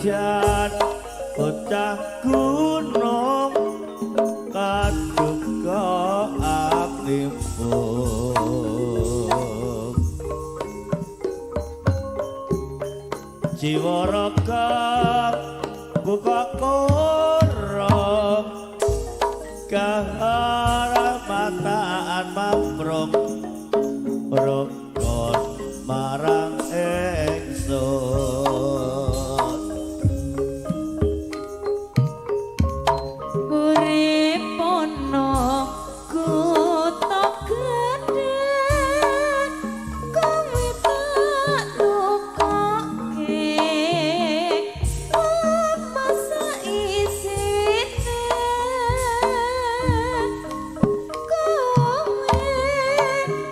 Senajan bocah gunung kaduka akimbung, jiwa raga buka korong kaharamataan mamprung rokon marang ingsun. Urip ana kutha gedhe kowe tak tukoke masa isine kowe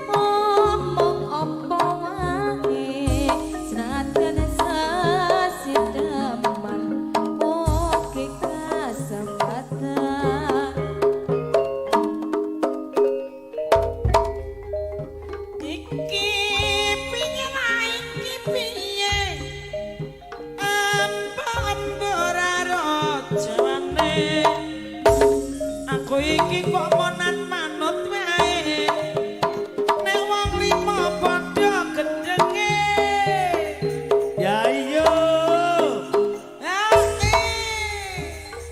ngomong apa wae senajan sasideman oke kasempatan. Iki piye iki piye ambo ora rajane aku iki kok monan manut wae nek wong lima padha gendenge. Ya iya, Ae.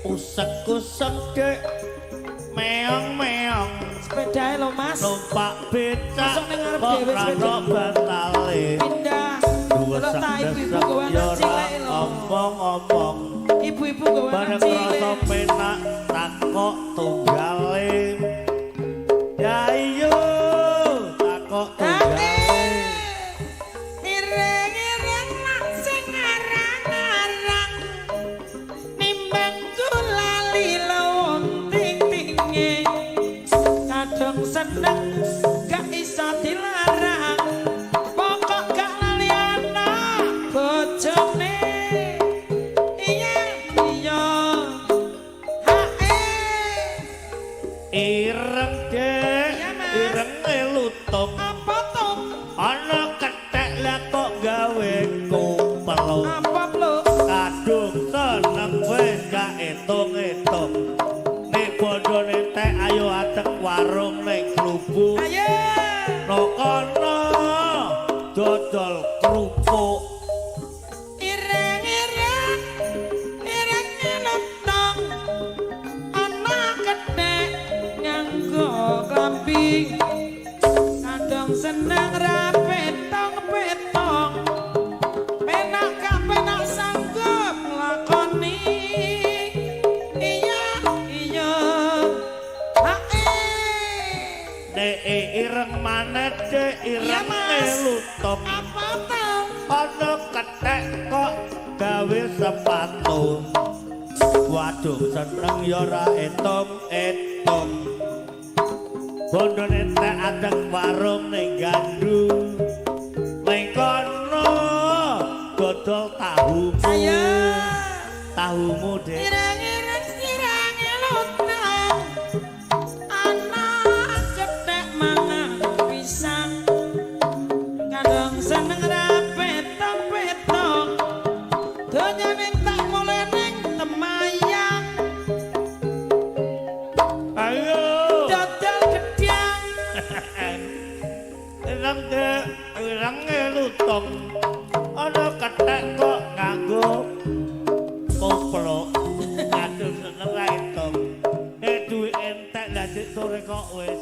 Usek-usek dek meong-meong Sepedae lho Mas. Numpak becak Masuk ning ngarep kok dhewe ra sepeda. ono batale. Pindah. Delok ta ibu-ibu Desek-desek gawe ya anak ora cilik lho. omong-omong. Ibu-ibu gawe anak Bareng cilik. rasa penak takok tunggale. Ya iya, takok tunggale. Ireng-ireng sing arang-arang nimbang lali lawong ting-tinge kadung seneng gak iso dilarang pokok gak lali anak bojone. Iya iya hae. Ireng dek, Iya, Mas. Irenge lutung. Apa to? Ana kethek lah kok gawe kupelo. Apa lho? Kadung seneng wis gak etung-etung. Nek bondone entek ayo adek warung ning klubu. Ayo. No kono dodol kerupuk. Ireng-ireng ireng lotong ana kethek nganggo klambi kadang seneng ra petong-petong penak gak penak sanggup nglakoni. Iya iya hae. Nek ireng maneh dek Iya, irenge Mas. lutung. Apa to? Ana kethek kok gawe sepatu. Waduh seneng ya ora etung-etung. Bondone entek adek warung ning Gandu. Ning kono dodol tahumu. Ayo. Tahumu dek. Ireng-ireng sirange lotong ana kethek mangan pisang kadang seneng ra petong-petong donyane tak mulai ning Temayang. Ayo. Dodol gedang. Ireng dek, irenge lutung. Ana kethek kok nganggo koplo. Aduh seneng ra etung. Nek duwe entek lah sik sore kok wis